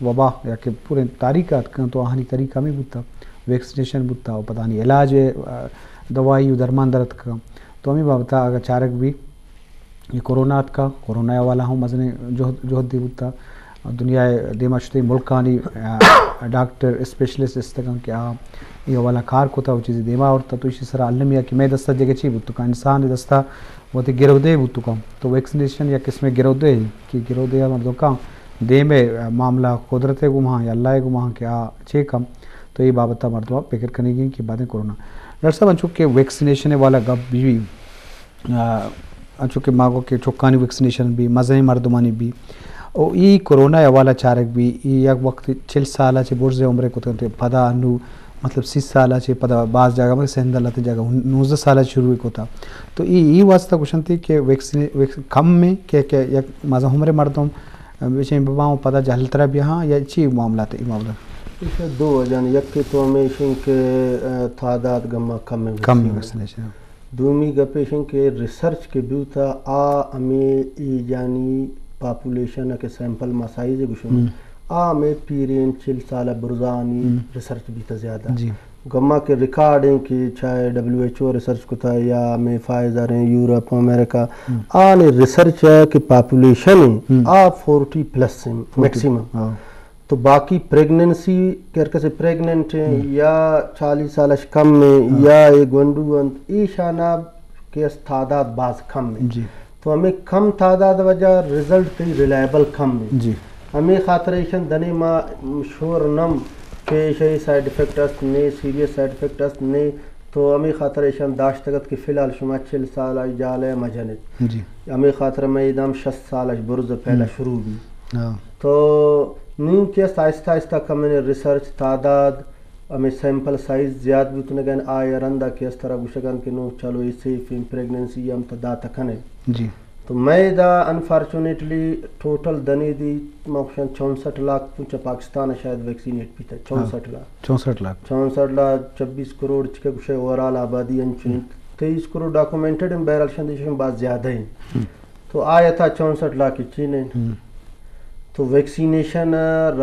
وبا یا کہ پوریں تاریخ ءَ اتکاں تو آہانی طریقہ ہمے بوتا، ویکسینیشن بوتا و پدا آہانی علاج، آ، دوائی و درمان در اتکاں۔ تو ہمے بابت ءَ اگاں چارگ بی، اے کرونا اتکا، کرونا ءِ حوالہ ہم مزنیں جہد، جہدے بوتا۔ دنیا ءِ دیما شتیں ملکانی، آ، ڈاکٹر اسپیشلسٹ استگاں کہ آ اے حوالہ کار کتا و چیزے دیما آورتا۔ تو ایشی سرا المی ءَ کہ مئے دستا دگہ چی بوت کن، انسان ءِ دستا وتی گرودے بوت کن۔ تو ویکسینیشن یک قسمے گرودے کہ گرودے ءَ مردم کن دیم ءِ معاملہ قدرت ءِ گوما یا اللہ ءِ گوما کہ آ چے کن۔ تو اے بابت ءَ مردم ءَ فکر کنگی کہ بعدیں کرونا۔ ڈاکٹر صاحب، انچو کہ ویکسینیشن ءِ حوالہ گپ بی، آ، انچو کہ ما گو کہ چکانی ویکسینیشن بی، مزنیں مردمانی بی، او ای کرونا ءِ حوالہ چارگ بی، ای یک وقت چل سال ءَ چہ برز عمرے کتنت، پدا انو مطلب سی سال ءَ چہ پدا باز جاگہ، مطلب سندھ ءَ لہتیں جاگہ نوزدہ سال ءَ شروع کتا۔ تو ای، ای واسطہ گوشنتی کہ ویکسین، ویکس-، کم میں کہ، کہ یک مزن عمر مردم بچیں بباں و پدا جہلترا بیاہاں یا چی معاملات ای معاملہ؟ ایشا دو وجہ ہیں، یک تو ہمیش ہیں کہ، آ، تعداد گما کم ہے کم ویکسین۔ ویکسینیشن۔ دومی گپ ایش انت کہ ریسرچ کہ بیوتا، آ ہمے ای جانی پاپولیشن کہ سیمپل ما سائز گوشوں، ہم۔ آ ہمے پیرین چل سال برزانی ہم۔ ریسرچ بیتا زیادہ۔ جی۔ گما کہ ریکارڈ ہیں کہ چاہے ڈبلیو ایچ او ریسرچ کتا یا ہمے فائزر ہیں یورپ و امریکہ، ہم۔ آ نے ریسرچ ہے کہ پاپولیشن ہیں، ہم۔ آ فورٹی پلس ہیں فورٹی۔ میکسیمم۔ ہاں۔ تو باقی پریگننسی کہ ہر کسے پریگننٹ ہیں ہم۔ یا چالیس سال اش کم ہیں ہاں۔ یا اے گونڈو انت، ایشانا کہ است تعداد باز کم ہیں۔ جی۔ تو ہمیں کم تعداد وجہ رزلٹ تئی ریلائبل کم ہیں۔ جی۔ ہمیں خاطر ایشان دنے ما شور نم کہ ایشی سائیڈ افیکٹ است نے، سیریس سائیڈ افیکٹ است نے، تو ہمیں خاطر ایشان داشتگت کہ فی الحال شما چل سال آئی جال ہے مجنت۔ جی۔ ہمیں خاطر میں ادام شست سال اش برز پہلا ہم۔ شروع بھی۔ ہاں۔ تو نی کہ است آہستہ آہستہ کمیں ریسرچ تعداد، ہمیں سیمپل سائز زیاد بوتنگن، آ یا رندا کہ است ترا گوشگن کہ نو چلو اے سیف ہیں، پریگننسی ہم تا داتا کنے۔ جی۔ تو میں دا انفارچونیٹلی ٹوٹل دنے دی مخشن چونسٹھ لاکھ پونچا پاکستان شاید ویکسینیٹ پیتا، ہاں۔ چونسٹھ لاکھ۔ چونسٹھ لاکھ۔ چونسٹھ لاکھ، چبیس کروڑ چکے گوشے اوورال آبادی انچو انت۔ ہم۔ تئیس کروڑ ڈاکومنٹڈ ہیں، بہرحال شان دیشن باز زیادہ ہیں۔ ہم۔ تو آیا تھا چونسٹھ لاکھ چین ہیں۔ ہم۔ تو ویکسینیشن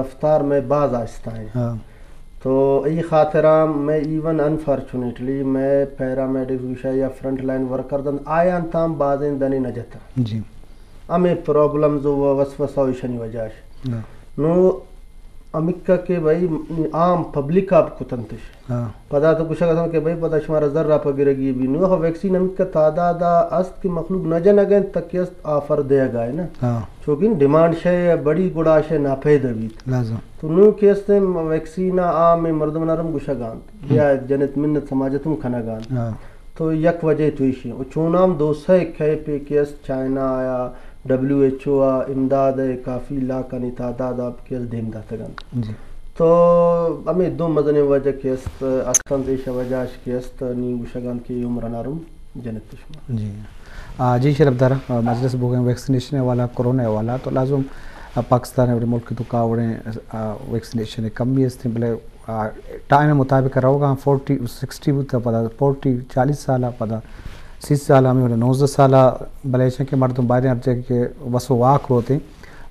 رفتار میں باز آہستہ ہیں۔ ہاں۔ تو ای خاطرام میں ایون انفارچونیٹلی میں پیرامیڈکس گوشا یا فرنٹ لائن ورکر دن آیان تام بازیں دنے نہ جتا۔ جی۔ ہمیں پرابلمز و وسوسہ و ایشانی وجہ اش۔ ہاں۔ نو امکہ کہ بھئی عام پبلک آپ کتنتش۔ ہاں۔ پدا تو گوشگ اتنت کہ بھئی پدا شمارا زر را پہ گرگی بی۔ نو ہو ویکسین امکہ تعداد است کہ مخلوق نہ جنگ انت تک است آفر دیگا ہے نا۔ ہاں۔ چونکہ ڈیمانڈ شے بڑی گڑا شے ناپید بیت۔ لازم۔ تو نو کہ است ویکسین عام مردم نرم گوشگ انت۔ ہم۔ بیا جنت منت سماجتم کنگ انت۔ ہاں۔ تو یک وجہ تو ایشی۔ و چونام دو سئے کیپے کہ است چائنا آیا، ڈبلیو ایچ او آ امداد ء کافی لاکھانی تعداد ء کہ است دیم داتگ انت۔ جی۔ تو ہمے دو مزنیں وجہ کہ است، است انت، ایش وجہ اش کہ است، نی گوشگ انت کہ عمر نرم جنت شما۔ جی۔ آ، جی شرف دار، آ، مجلس بوگیں ویکسینیشن ء حوالہ، کرونا ء حوالہ، تو لازم، آ، پاکستان ء وڑیں ملک تو کا وڑیں، آ، ویکسینیشن ء کمی است، بلے آ، ٹائم ء مطابق روگا، فورٹی، سکسٹی بوتا، پدا فورٹی، چالیس سال ء، پدا سی سال ء، ہمے وڑا نوزدہ سال ء، بلے ایشاں کہ مردم بایدیں ہر جگہ کہ وس و واک روتیں،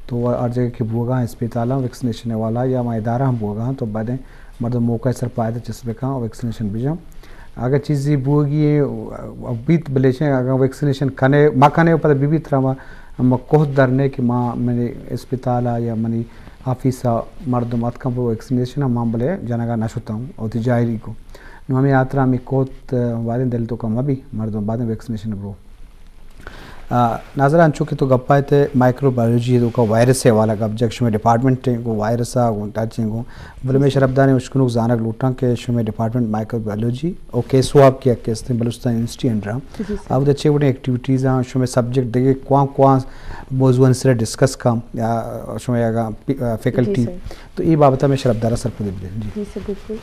تو ہر جگہ کہ بوگا اسپتالاں ویکسینیشن والا یا ہما ادارہ ہم بوگا، تو بایدیں مردم موقع سر پائدہ چست بکاں، ویکسینیشن بجاں۔ اگہ چیزی بوگی بیت، بلے ایشاں اگہ ویکسینیشن کنے، ما کنے، پدا بی بیت، ترا ما، ما کوہت در نے کہ ما منی اسپتال ء یا منی آفیس ء مردم اتکاں پہ ویکسینیشن ء، من بلے جنگ ء نہ شتاں، وتی جاہری کو۔ نوں ہمے ہاترا ہمے کوت، آ، بایدیں دل تو کم مہ بی، مردم بایدیں ویکسینیشن برو۔ آ، ناظران، انچو کہ تو گپ ء ات مائیکرو بایولوجی ء توکا وائرس ء حوالہ گپ جت، شمئے ڈپارٹمنٹ ء گوں وائرس ء گوں ٹچ ء گوں، بلے مئے شرپداریں اشکنوک زانگ لوٹاں کہ شمئے ڈپارٹمنٹ مائیکرو بایولوجی او کے سواب کہ یک استیں بلوچستان یونیورسٹی انڈر ء۔ جی سر۔ آ ودا چے وڑیں ایکٹیویٹیز آں، شمئے سبجیکٹ دگہ کواں کواں موضوعانی سرا ڈسکس کاں، یا شمئے اگاں پی-، آ، فیکلٹی۔ جی سر۔ تو اے بابت ء مئے شرپدار ء سرپدی بدے۔ جی۔ جی سر، بالکل۔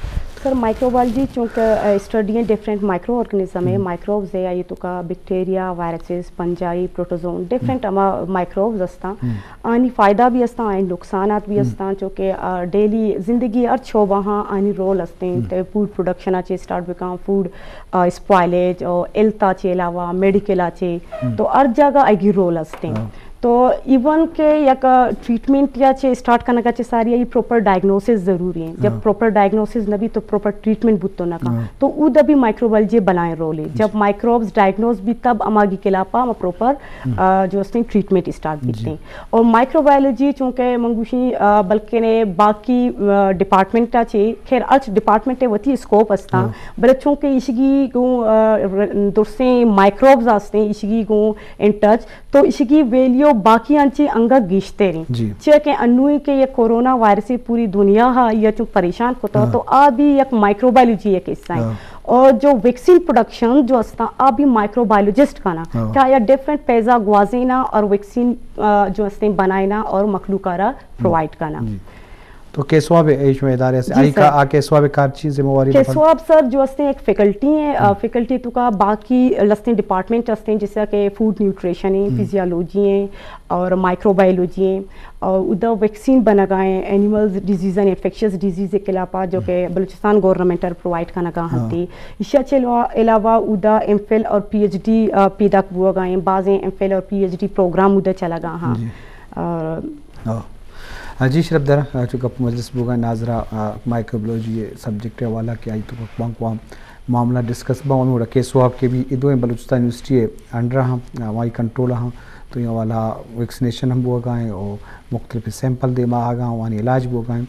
سر، مائیکرو بایولوجی چونکہ، آ، اسٹڈی ہیں ڈفرنٹ مائیکرو آرگنزم ہے، ہم۔ مائیکروبز ہے، آئی توکا بیکٹیریا، وائرسز، فنجائی، پروٹوزون، ڈفرنٹ ہم۔ ہما مائیکروبز ہستاں۔ ہم۔ آنی فائدہ بھی ہستاں، آنی نقصانات بھی ہم۔ ہستاں، چونکہ، آ، ڈیلی زندگی ہر شعبہ ہاں آنی رول ہستیں، ہم۔ تے فوڈ پروڈکشن آ چے سٹارٹ بکاں، فوڈ، آ، اسپوائلیج اور ہیلتھ آ چے علاوہ میڈیکل آ چے، ہم۔ تو ہر جگہ آئی گی رول ہستیں۔ ہاں۔ تو ایون کہ یک ٹریٹمنٹ یا چہ اسٹارٹ کنگا چہ ساری ای پراپر ڈائگنوسس ضروری ہیں۔ جب ہاں۔ پراپر ڈائگنوسس نہ بی تو پراپر ٹریٹمنٹ بوتو نہ کن۔ ہاں۔ تو اود بھی مائکروبیولوجی بلائیں رول ہے۔ جب جی۔ مائکروبز ڈائگنوس بی تب ہماگی خلاف ہم پراپر، ہم۔ آ، جو ہستے ٹریٹمنٹ اسٹارٹ جی۔ بیتے ہیں۔ اور مائکروبیولوجی چونکہ من گوشی، آ، بلکہ نے باقی، آ، ڈپارٹمنٹ چے، خیر ہرچ ڈپارٹمنٹ وتی اسکوپ ہستا، ہاں۔ بلے چونکہ اشگی گوں، آ، ر-، درسیں مائکروبز ہستے، اشگی گوں ان ٹچ، تو اشگی ویلیو باقی آنچی انگا گیشتر ہیں۔ جی۔ چیا کہ انوی کہ یہ کورونا وائرس پوری دنیا ہا یا چون پریشان کتا، ہاں۔ تو آ بھی یک مائکروبیولوجی یک حصہ ہے۔ ہاں۔ اور جو ویکسین پروڈکشن جو استا، آ بھی مائکروبیولوجسٹ کنا۔ ہاں۔ کہ آیا ڈفرنٹ پیزا گوازینا اور ویکسین، آ، جو استے بنائینا اور مخلوق آرا ہم۔ پرووائیڈ کنا۔ جی۔ تو کے سواب اے شما ادارے سے، جی آئی سر۔ کا، آ کے سواب کار چی ذمہ واری کے بکن؟ سواب سر جو ہستے ایک فیکلٹی ہیں، آ، ہم۔ فیکلٹی تو کا باقی لستے ڈپارٹمنٹ ہستے ہیں، جیسا کہ فوڈ نیوٹریشن ہیں، ہم۔ فزیولوجی ہیں اور مائکروبیولوجی ہیں اور ادا ویکسین بنگا ہیں، اینیملز ڈیزیز ہیں، انفیکشس ڈیزیز کے خلاف جو ہم۔ کہ بلوچستان گورنمنٹ ار پرووائیڈ کنگا ہاں۔ ہنتے۔ ایشا چے علاوہ، علاوہ ادا ایم فل اور پی ایچ ڈی، آ، پیداک بوگا ہیں، بازیں ایم فل اور پی ایچ ڈی پروگرام ادا چلگا ہاں۔ جی۔ آ، ہاں۔ آ، جی شرف دار، آ، چو گپ مجلس بوگا ناظرہ، آ، مائیکروبیولوجی سبجیکٹ حوالہ کہ آئی تو بانک وام معاملہ ڈسکس با، ہمیں وڑا کے سواب کے بھی ادو ہیں بلوچستان یونیورسٹی ہے انڈر ہاں، آ، ہماری کنٹرول ہاں، تو یہ والا ویکسینیشن ہم بوگا ہیں اور مختلف سیمپل دے ما آگا ہیں، وانی علاج بوگا ہیں۔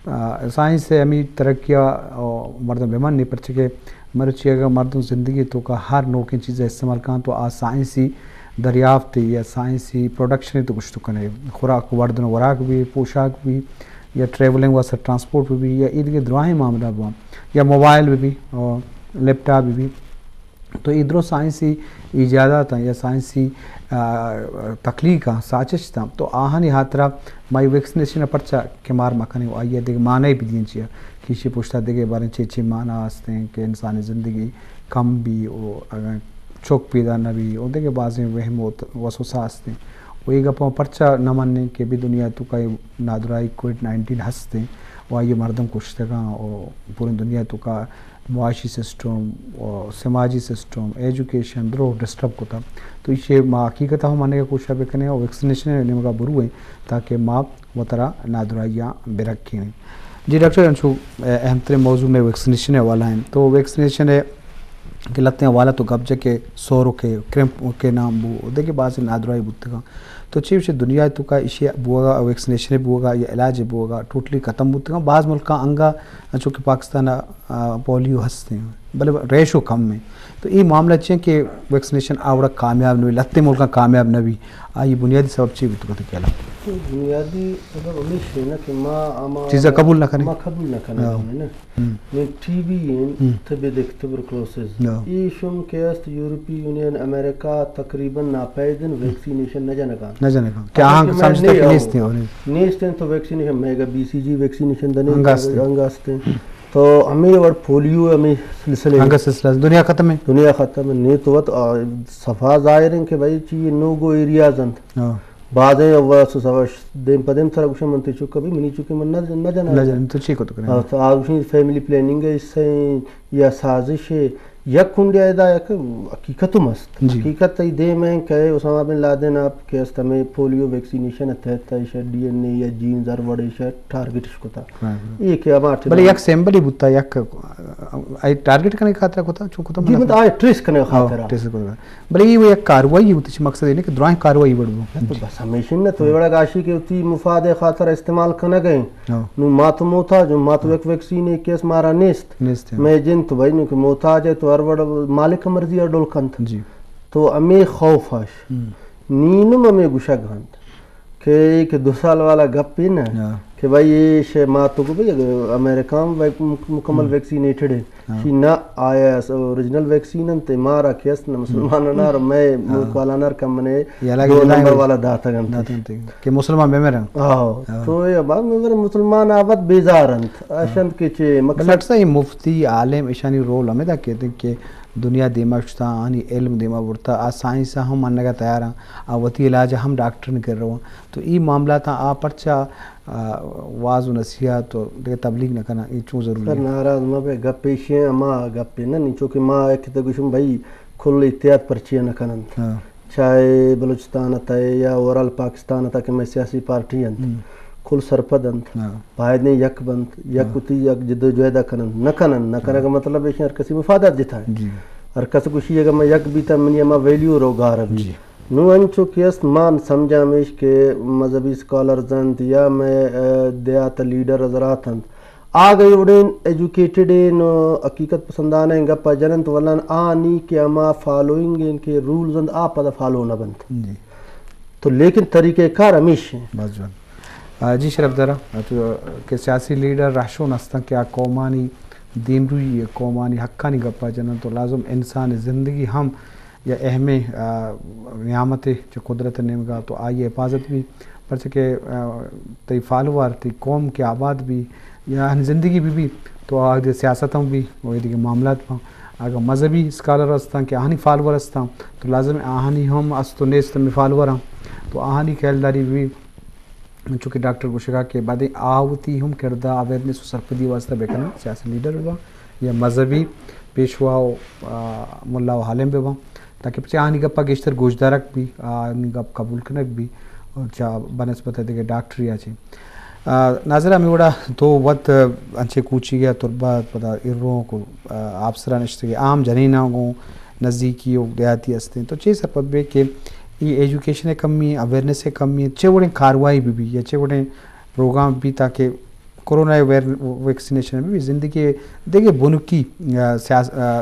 آ، سائنس سے ہمیں ترقی آ، آ، مردم بیمان نہیں پرچے کہ مرچی اگر مردم زندگی تو کا ہر نوکیں چیز استعمال کان تو آ سائنسی دریافت یا سائنسی پروڈکشن تو گوشت کنے، خوراک وردن وراک بھی، پوشاک بھی، یا ٹریولنگ واسطہ ٹرانسپورٹ بھی، یا ایدگہ دراہیں معاملہ بوان، یا موبائل بھی، اور لیپ ٹاپ بھی۔ تو اے درو سائنسی ایجادات ہیں یا سائنسی، آ، تخلیق ہیں، ساچشت ہیں۔ تو آہانی ہاترا مائی ویکسینیشن پرچا کہ مار مکنی و آئیے دیگہ معنی بھی دین چیا کہ ایشی پشتا دیگہ باریں چے چے معنی ہستیں کہ انسانی زندگی کم بی و اگر چک پیدا نہ بی و دیگہ بازیں وہم و ت-، وسوسہ ہستیں۔ و اے گپاں پرچا نہ منیں کہ بھی دنیا تو کا نادرائی کووڈ نائنٹین ہستیں و آئی مردم کشتگاں و پوری دنیا تو کا معاشی سسٹم و سماجی سسٹم، ایجوکیشن درو ڈسٹرب کتا۔ تو ایشی ما حقیقت ہم منگے کوشش بکنے و ویکسینیشن نیمگا برویں تاکہ ما وترا نادراہیاں برکینیں۔ جی ڈاکٹر، انچو اہم ترین موضوع میں ویکسینیشن والا ہیں۔ تو ویکسینیشن ہے کہ لتے حوالہ تو گپ جا کہ سورو کے کرمپ کے نام بو، دیکھے بعض نادراہی بوتگا۔ تو چی وشے دنیا تو کا ایشی بوگا، ویکسینیشن بوگا یا علاج بوگا ٹوٹلی ختم بوتگا۔ بعض ملکاں انگا انچو کہ پاکستان آ، پولیو ہستیں، بلے ریشو کم ہیں۔ تو اے معاملہ چیں کہ ویکسینیشن آوڑا کامیاب نہ بی، لتے ملکاں کامیاب نہ بی، آئی بنیادی سبب چی بوتگ تو کیا لگتا؟ تو بنیادی سبب ہمیش ہے نا کہ ما، ما چیزا قبول نہ کنیں۔ ما قبول نہ کنیں ہاں۔ ہمیں نا۔ ہم۔ میں ٹی بی ہیں، ہم۔ تبے دیکھ، ٹیوبرکلوسس۔ ہاں۔ ای شم کہ است یورپی یونین، امریکہ تقریباً ناپیدن ویکسینیشن نہ جنگان۔ نہ جنگان۔ کہ آہاں کہ سمجھتا کہ نیستیں اور نیستیں تو ویکسینیشن میں گا بی سی جی ویکسینیشن دنے انگا ہستیں۔ انگا ہستیں۔ تو ہمیں وڑ پولیو ہمیں سلسلے انگا سلسلہ دنیا ختم ہے۔ دنیا ختم ہے۔ نہیں تو وت، آ، صفا ظاہر ہیں کہ بھائی چی نو گو ایریاز انت۔ ہاں۔ بعضیں و سو سو دیم پہ دیم سرا گوشن من تے چکا بھی منی چکے من نہ، نہ جانا۔ نہ جانا، تو چی کو تو کریں؟ ہاں، تو آ گوشن فیملی پلاننگ ہے اس سے یا سازش ہے۔ یک کنڈے ادا یک حقیقت ہم است۔ جی۔ حقیقت ای دیم ہیں کہ اسامہ بن لادن آپ کہ است ہمیں پولیو ویکسینیشن تحت ایشا ڈی این اے یا جین زر وڑ ایشا ٹارگٹ اش کتا۔ ہاں، ہاں۔ یہ کہ ہما بلے یک سیمبل ہی بوتا، یک، آئی ٹارگٹ کرنے خاطر کتا، چون کتا جی، مطلب آئی ٹریس کرنے ہاں، خاطر۔ ٹریس کرنے۔ بلے یہ وہ یک کاروائی ہوتی چھ مقصد ہے کہ درائیں کاروائی بڑھ بو۔ تو بس ہمیشن نہ تو یہ بڑا گاشی کہ تی مفاد خاطر استعمال کرنا گئے۔ ہاں۔ نو ما تو محتاج ہوں، ما تو یک ویکسین ہے کیس مارا نیست۔ نیست ہے۔ میں جن تو بھائی نو کہ محتاج ہے تو ہر وڑ مالک مرضی اور ڈول کنت۔ جی۔ تو ہمیں خوف اش۔ ہم۔ نینم ہمیں گشگ ہنت۔ کہ ایک دو سال والا گپ ہی نا ہاں۔ کہ بھائی یہ شے ما تو کو بھائی اگر امریکہ ہم ویک-، مک-، مکمل ہم۔ ویکسینیٹڈ ہے۔ ہاں۔ شی نہ آیا اس اوریجنل ویکسین انت مارا کہ است نہ مسلمان ہاں۔ نہ اور میں ہاں۔ ملک والا نہ کم نے یہ الگ دو جدائیں نمبر ہو۔ والا داتا گنت۔ داتا گنت کہ مسلمان بے میرا۔ آہو۔ ہاں۔ تو یہ بات میں مسلمان آبت بیزار انت۔ ہاں۔ اشنت کہ چے مقصد بلے اکثر یہ مفتی عالم اشانی رول ہمیں دا کہتے ہیں کہ دنیا دیما شتا، آنی علم دیما برتا، آ سائنس ہم منگا تیار ہیں، آ وتی علاج ہم ڈاکٹر نے کر رہا۔ تو ای معاملات آ پرچا، آ، واز و نصیحت و دیگہ تبلیغ نہ کنا، ای چون ضروری سر ہے؟ ناراض مہ بے، گپ پیش ہیں، اما گپ نہ، نی چونکہ ما ایک تو گوشم بھائی کل احتیاط پرچی نہ کنن۔ ہاں۔ چاہے بلوچستان ءِ تہ ءَ یا اوورآل پاکستان ءِ تہ ءَ کہ مئے سیاسی پارٹی انت، ہم۔ کل سرپد انت، ہاں۔ باید انت یک بنت، یک ہاں۔ وتی یک جدوجہد ءَ کننت، نہ کننت، نہ کنگ ءِ مطلب ایش ہر کسی مفادات جتا ہے۔ جی۔ ہر کس گوشی اگر میں یک بیتا منی ہما ویلیو رو گار بی۔ جی۔ نوں انچو کہ است، ما سمجھاں ہمیش کہ مذہبی اسکالرز انت یا مئے، اے، دیہات ءِ لیڈر حضرات انت، آ گہ اے وڑیں ایجوکیٹڈ ایں و حقیقت پسندانہ ایں گپ ءَ جن انت، ولن آ نی کہ ہما فالوئنگ ایں کہ رولز انت، آ پدا فالو نہ بنت۔ جی۔ تو لیکن طریقہ کار ہمیش ایں۔ بس جوان۔ آ، جی شرف دارا، آ، تو، آ، کہ سیاسی لیڈر رہشون ہستن کہ آ قومانی دیمروئی، قومانی حقانی گپ ءَ جن انت، تو لازم انسان زندگی ہم یا اہمیں، آ، نعمتے چہ قدرت ءِ نیمگا، تو آئی ءِ حفاظت بی، پرچہ کہ، آ، تئی فالوور، تئی قوم کہ آباد بی، یا آہانی زندگی بہ بی، تو آ دگہ سیاست ہم بی، و اے دگہ معاملات باں۔ اگاں مذہبی اسکالر ہستاں کہ آہانی فالوور ہستاں، تو لازم آہانی ہم است و نیست ہمے فالوور آں، تو آہانی خیالداری بہ بی۔ انچو کہ ڈاکٹر گوشگا کہ بعدیں آ وتی ہم کردہ اویئرنس و سرپدی واسطہ بکنن، سیاسی لیڈر بباں یا مذہبی پیشوا و، آ، ملا و عالم بباں، تاکہ پچے آہانی گپا گیشتر گوشدارگ بی، آہانی گپ قبول کنگ بی، اور چا بنسبت دگہ ڈاکٹری آ چی۔ آ، ناظر، ہمے وڑا تو وت انچے کوچیگ ءَ تربت پدا ایرونک و، آ، آپسرا نشتگے، عام جنیناں گوں نزیکی و دیہاتی ہستیں۔ تو چے سرپد بے کہ ای ایجوکیشن ءِ کمی، اویئرنس ءِ کمی، چے وڑیں کاروائی بہ بی یا چے وڑیں پروگرام بہ بی تاکہ کورونا ویر-، ویکسینیشن بہ بی، زندگی ءِ دگہ بنکی، آ، سیاس-، آ،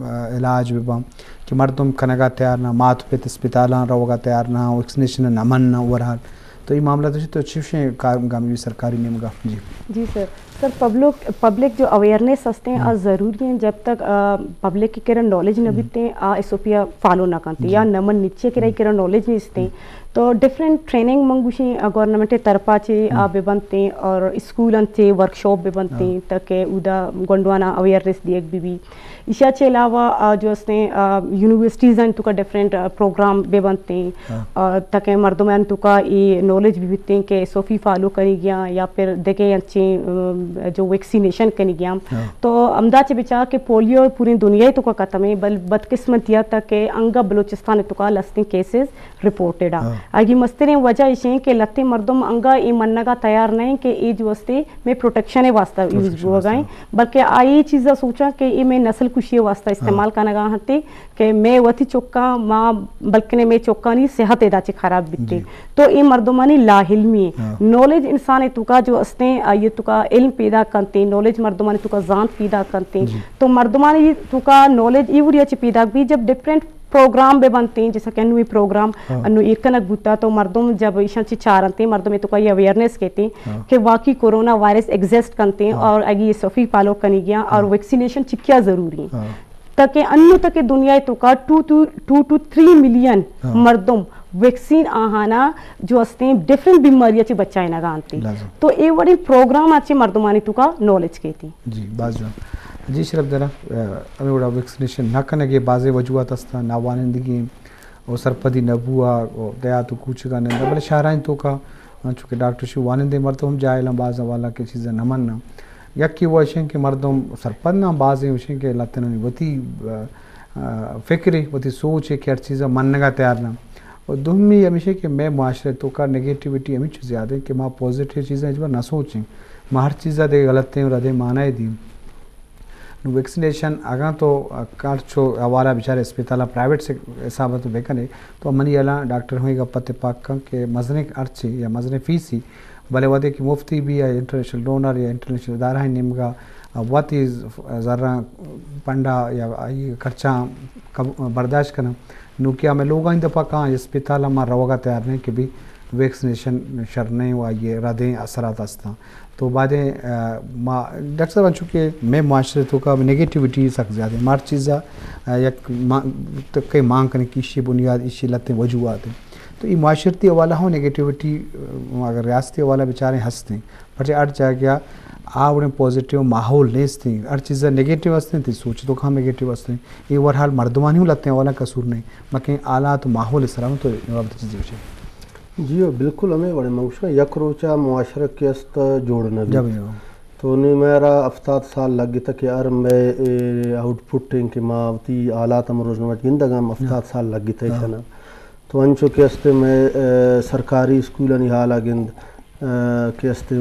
آ، علاج بہ باں کہ مردم کنگا تیار نہ، مات پت اسپتالاں روگا تیار نہ، ویکسینیشن نہ منن اوورآل۔ تو ای معاملہ تو چی، تو چوشیں کار گامی بی سرکاری نیمگا؟ جی۔ جی سر۔ سر، پبلک، پبلک جو اویئرنس ہستیں، آ ہم۔ ضروری ہیں۔ جب تک، آ، پبلک کے کرا نالج نہ ہم۔ بیتیں، آ ایس او پی آ فالو نہ کنتے۔ جی۔ یا نمن نیچے کرا ہم۔ کرا نالج نیستیں۔ ہم۔ تو ڈفرنٹ ٹریننگ من گوشیں، آ، گورنمنٹ ءِ طرفا چے، آ، ہم۔ بہ بنتیں اور اسکول انت چے ورکشاپ بہ بنتیں، ہاں۔ تاکہ اودا گونڈوانا اویئرنس دیگ بہ بی۔ ایشی ءَ چہ علاوہ، آ، جو ہستیں، آ، یونیورسٹیز آنی توکا ڈفرنٹ، آ، پروگرام بہ بنتیں، ہاں۔ آ، تاکہ مردمانی توکا اے نالج بہ بیتیں کہ ایس او پی فالو کنگی آں یا پھر دگہ انچیں، آ، جو ویکسینیشن کنگی آں۔ ہاں۔ تو ہمدا چہ بچار کہ پولیو پوری دنیا ءِ توکا ختم ایں، بل بدقسمتی ءَ تک کہ انگا بلوچستان ءِ توکا لستیں کیسز رپورٹڈ آں۔ ہاں۔ آئی مستریں وجہ ایش ایں کہ لہتیں مردم انگا اے منگا تیار نہ ایں کہ اے جو استے مئے پروٹیکشن ءِ واسطہ یوز بوگا ایں، بلکہ آ اے چیزا سوچاں کہ اے مئے نسل کشی ءِ واسطہ استعمال کنگا انت کہ مئے وتی چکاں ما، بلکنے مئے چکانی صحت ادا چہ خراب بیت۔ جی۔ تو اے مردمانی لاعلمی ایں۔ ہاں۔ نالج انسان ءِ توکا جو استیں، آئی ءِ توکا علم پیدا کنتیں، نالج مردمانی توکا زانت پیدا کنتیں۔ جی۔ تو مردمانی توکا نالج ای وڑیا چہ پیدا بی جب ڈفرنٹ پروگرام بہ بنتیں، جیسا کہ انو اے پروگرام، ہاں۔ انو ایر کنگ بوتا، تو مردم جب ایشاں چی چارنتیں، مردم ءِ توکا اے اویئرنس کیتیں، ہاں۔ کہ واقعی کورونا وائرس ایگزسٹ کنتیں، ہاں۔ اور اگی ایس او پی فالو کنگی آں اور، ہاں۔ ویکسینیشن چکیا ضروری ایں۔ ہاں۔ تاکہ انو تک دنیا ءِ توکا two two, two two three million, ہاں۔ مردم ویکسین آہانا جو استیں ڈفرنٹ بیماری چی بچائینگا انتیں۔ لازم۔ تو اے وڑیں پروگرام آ چی مردمانی توکا نالج کیتیں۔ جی، باز جوان۔ جی شرف دارا، آ، ہمے وڑا ویکسینیشن نہ کنگ ءِ بازیں وجوہات ہستاں، ناوانندگی و سرپدی نہ بوہگ و دیہات و کوچگاں نندگ، بلے شہرانی توکا، انچو کہ ڈاکٹر شو وانندیں مردم ہم جاہل آں، باز حوالہ کہ چیزاں نہ مناں۔ یکے و ایش ایں کہ مردم سرپد نہ آں، بازیں ایش ایں کہ لہتنانی وتی، آ، آ، فکرے، وتی سوچے کہ ہر چیزا منگا تیار نہ آں۔ و دومی ہمیش ایں کہ مئے معاشرہ توکا نیگیٹیوٹی ہمینچو زیادہ ایں کہ ما پازیٹیو چیزاں ہچبر نہ سوچیں۔ ما ہر چیزا دگہ غلطیں و ردیں معنی دیں۔ نوں ویکسینیشن اگاں تو، آ، ہرچو حوالہ بچارے اسپتالاں پرائیویٹ سے حساب تو بکنے، تو منی اعلان ڈاکٹر ہمے گپ اتفاق کن کہ مزنیں ہرچی یا مزنیں فیسی، بلے وہدے کہ مفتی بی یا انٹرنیشنل ڈونر یا انٹرنیشنل ادارہ نیمگا، آ، وتی ز-، زراں پنڈا یا آئی خرچاں کب-، برداشت کنن۔ نوں کہ ہمے لوگانی دپا کاں اسپتالاں ما روگا تیار نہ ایں کہ بی ویکسینیشن شر نہ ایں و آئی ردیں اثرات ہستاں۔ تو بائدیں، آ، ما ڈاکٹر صاحب انچو کہ مئے معاشرہ توکا نیگیٹیوٹی سک زیادہ ایں۔ ما ہر چیزا، آ، یک ما-، تکے مان کنیں کہ ایشی بنیاد، ایشی لہتیں وجوہات ایں۔ تو اے معاشرتی حوالہ ہم نیگیٹیوٹی، آ، اگر ریاستی حوالہ بچاریں ہستیں۔ پرچہ ہر جاگہ آ وڑیں پازیٹیو ماحول نیستیں۔ ہر چیزا نیگیٹیو ہستیں، تئی سوچ توکا ہم نیگیٹیو ہستیں۔ اے اوور آل مردمانی ہم لہتیں حوالہ قصور نہ ایں۔ مکیں حالات و ماحول سرا تو اے بابت چیزے گوشے۔ جی ہو، بالکل ہمے وڑیں من گوشاں، یک روچا معاشرہ کہ است جوڑ نہ بیت۔ جب ہو۔ تو نی مارا ہفتاد سال لگتا کہ ہر مئے، اے، آؤٹ پٹ ایں کہ ما وتی حالات ہم روزنامہ گندگاں، ہفتاد سال لگتا ہاں۔ ایشانا۔ تو انچو کہ استے مئے، آ، سرکاری اسکولانی حالا گند، آ، کہ استے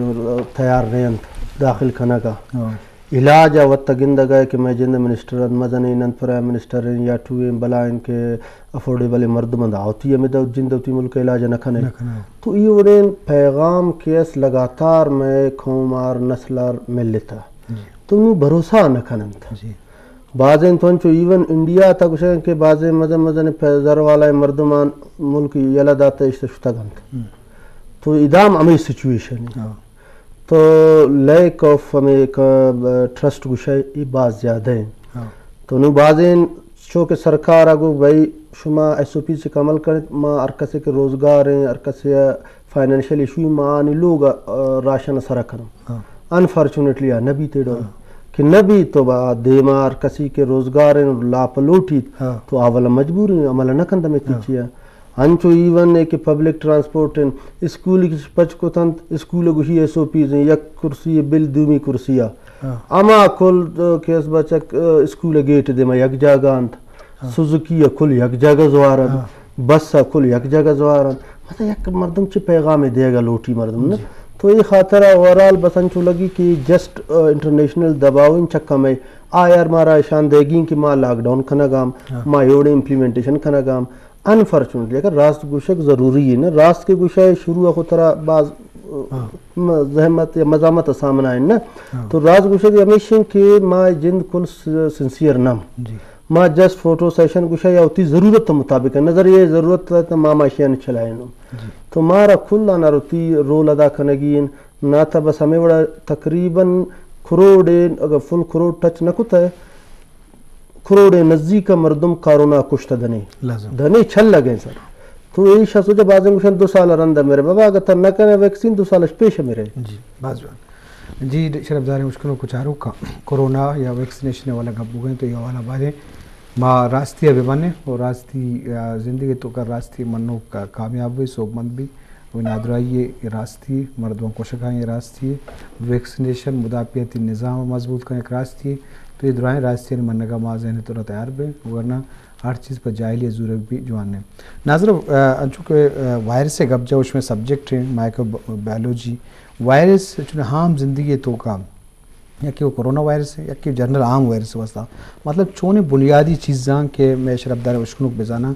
تیار نہ انت داخل کنگا۔ ہاں۔ علاج ء وت گندگ ء کہ مئے جند منسٹر انت، مزنیں انت، پرائم منسٹر انت یا ٹو ایں بلائیں کہ افورڈیبل مردم انت، آ وتی ہمے دو جند وتی ملک ء علاج نہ کنئے۔ نہ کنئے۔ تو ای وڑیں پیغام کہ اس لگاتار مئے قوم آر نسل آر ملتا۔ جی۔ تو نو بھروسہ نہ کننت۔ جی۔ بازیں تو انچو ایون انڈیا تا گوشن کہ بازیں مزن مزن پہ زر والائیں مردمان ملک یلہ داتا اشتہ شتگ انت۔ ہم۔ تو ادام ہمے سچویشن ہے۔ ہاں۔ تو لیک آف ہمے ک-، ٹرسٹ گوشئے، ای باز زیادہ ہیں۔ ہاں۔ تو نو بازیں چو کہ سرکار ء گو بھئی شما ایس او پیز چک عمل کنیت، ما ہر کسے کہ روزگار ہیں، ہر کسے فائنینشل ایشو، ما آنی لوگ ء، آ، راشن سرا کنم۔ ہاں۔ انفارچونیٹلی آ نہ بیت ایڈو۔ ہاں۔ کہ نہ بیت تو با دیما ہر کسی کہ روزگار ہیں، لاپ لوٹیت، ہاں۔ تو آ والا مجبور ہیں، عمل نہ کنت ہمے ہاں۔ تیچی ہے۔ انچو ایون ہے کہ پبلک ٹرانسپورٹ ہیں، اسکول کی پچ کتنت، اسکول گوشی ایس او پیز ہیں، یک کرسی بل دومی کرسی آ۔ ہاں۔ اما کل، آ، کہ اس بچک، آ، اسکول گیٹ دیما یک جاگہ انت۔ ہاں۔ سوزوکی ء کل یک جاگہ زوار انت، ہاں۔ بس ء کل یک جاگہ زوار انت۔ مطلب یک مردم چہ پیغام دیگا لوٹی مردم نا۔ جی۔ تو اے خاطر ء اوورال بس انچو لگی کہ جسٹ، آ، انٹرنیشنل دباؤ ان چکا میں آ یار مارا اشان دیگی کہ ما لاک ڈاؤن کنگام، ہاں۔ ما ایوڑے امپلیمنٹیشن کنگام۔ انفارچونیٹلی اگر راست گوشگ ضروری ہے نا، راست کے گوشگ شروع ء خود ترا باز، آ، ہاں۔ م-، زحمت یا مزامت ء سامنا ہے نا۔ ہاں۔ تو راست گوشگ ہمیش ہیں کہ ما جند کل س-، سنسیئر نم۔ جی۔ ما جسٹ فوٹو سیشن گوشا یا وتی ضرورت مطابق ہے، نظر یہ ضرورت ہے تو ما ماشیان چلائیں۔ جی۔ تو مارا کل آنا وتی رول ادا کنگی ہیں۔ نا تا بس ہمیں وڑا تقریباً کروڑ، اگر فل کروڑ ٹچ نہ کتا ہے، کروڑ نزدیک مردم کرونا کشتا دنے۔ لازم۔ دنے چل لگے سر۔ تو ایشا سوچا بازیں گوشن دو سال رند میرے بابا، اگر تر نہ کرے ویکسین دو سالش پیش میرے۔ جی، باز جوان۔ جی، شرفداریں اشکنوک و چاروکاں، کرونا یا ویکسینیشن والا گپ بگیں تو یہ حوالہ باریں ما راستی ء بہ منیں و راستی، آ، زندگی توکا راستی منوک کا-، کامیاب بی، سوبمند بی۔ و نادراہی ء راستی، مردم کشگاہیں راستی، ویکسینیشن مدافعتی نظام مضبوط کنگ راستی۔ تو یہ درائیں راستی منگا ما ذہن تو تیار بیں، ورنہ ہر چیز پر جاہلی زورگ بی جوان نے۔ ناظر، آ، انچو کہ، آ، وائرس گپ جا، اس میں سبجیکٹ ہیں مائیکرو بایولوجی۔ وائرس چون عام زندگی توکا یکے وہ کرونا وائرس ہے، یکے جنرل عام وائرس واسطہ۔ مطلب چونیں بنیادی چیزاں کہ میں شرفدار اشکنوک بزاناں،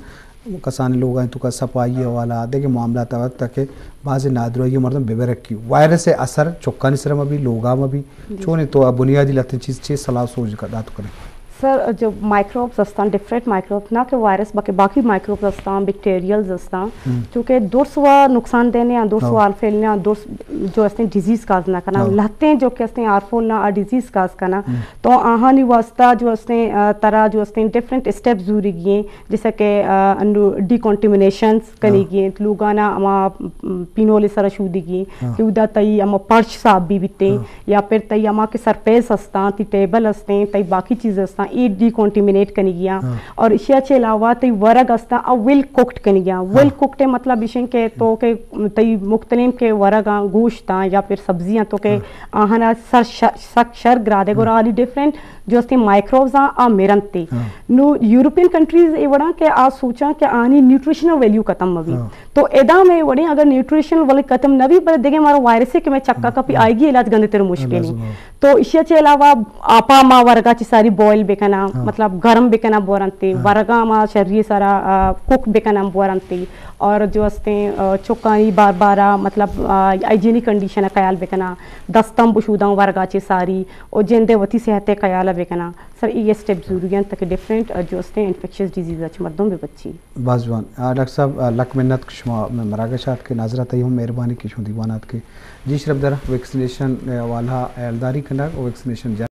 کسانیں لوگاں توکا صفائی حوالہ، دگہ معاملات وقت تک کہ بعض نادراہی مردم ببرکی۔ وائرس اثر چکانی سر ما بھی، لوگا ما بھی، جی۔ چونیں تو بنیادی لتیں چیز چے صلاح سوچ دات کریں؟ سر، جو مائیکروبز ہستاں، ڈفرنٹ مائیکروبز، نہ کہ وائرس، بلکہ باقی مائیکروبز ہستاں، بیکٹیریلز ہستاں، ہم۔ چونکہ درس و نقصان دینے آں، درس و ہاں۔ آرفیل نے آں، درس جو ہستیں ڈیزیز کاز نہ کناں، ہاں۔ لہتیں جو کہ ہستیں آرفول نہ آ ڈیزیز کاز کناں، ہم۔ تو آہانی واسطہ جو ہستیں، آ، ترا جو ہستیں ڈفرنٹ اسٹیپ زوری گی ہیں، جیسا کہ، آ، انو ڈیکانٹیمنیشنز کنی ہاں۔ گی ہیں، لوگانا ہما، م، پینول سر شودی گی ہیں، ہاں۔ کہ ادا تئی ہما پرش صاف بی بیتے۔ ہاں۔ یا پھر تئی ہما کہ سرفیس ہستاں، تئی ٹیبل ہستیں، تئی باقی چیز ہستاں، اے ڈیکانٹیمنیٹ کنگی آں۔ ہاں۔ اور اشیا چے علاوہ تئی ورگ ہستاں، آ ویل کوکڈ کنگی آں۔ ویل ہاں۔ کوکڈ مطلب اشیں کہ تو کہ تئی مختلف کہ ورگ آں، گوشت آں یا پھر سبزی آں، تو کہ ہاں۔ آہانا سر ش-، سک شر گرادے گورا ہاں۔ آلی ڈفرنٹ جو ہستیں مائیکروبز آں، آ مرنتے۔ ہاں۔ نو یورپین کنٹریز اے وڑاں کہ آ سوچاں کہ آنی نیوٹریشنل ویلیو ختم مبی۔ ہاں۔ تو ادا مئے وڑیں اگر نیوٹریشن ولے ختم نہ بی، بلے دگہ مارا وائرسے کہ مئے چکا ہاں۔ کپی، ہاں۔ آئیگی علاج گندے تر مشکل ہاں، ہیں۔ لازم ہاں۔ تو اشیا چے علاوہ آپا ما ورگا چی ساری بوائل بکناں، ہاں۔ مطلب گرم بکناں بورنتے، ہاں۔ ورگا ما شری سارا، آ، کوک بکناں بورنتے، اور جو ہستیں، آ، چکانی بار بارا، مطلب، آ، ہائیجینک کنڈیشن خیال بکناں، دستم بشوداں ورگا چی ساری، اور جندے وتی صحت خیال بکناں۔ سر، اے اسٹیپ ضروری انت تاکہ ڈفرنٹ، آ، جو ہستیں انفیکشس ڈیزیز اچ مردم بہ بچی۔ باز جوان۔ آ، ڈاکٹر صاحب، آ، لک منت کہ شما مئے مراگش آتکے، ناظرہ تئی ہم مہربانی کہ شما دیوان آتکے۔ جی شرفدار، ویکسینیشن، آ، والا ہیالداری کنگ و ویکسینیشن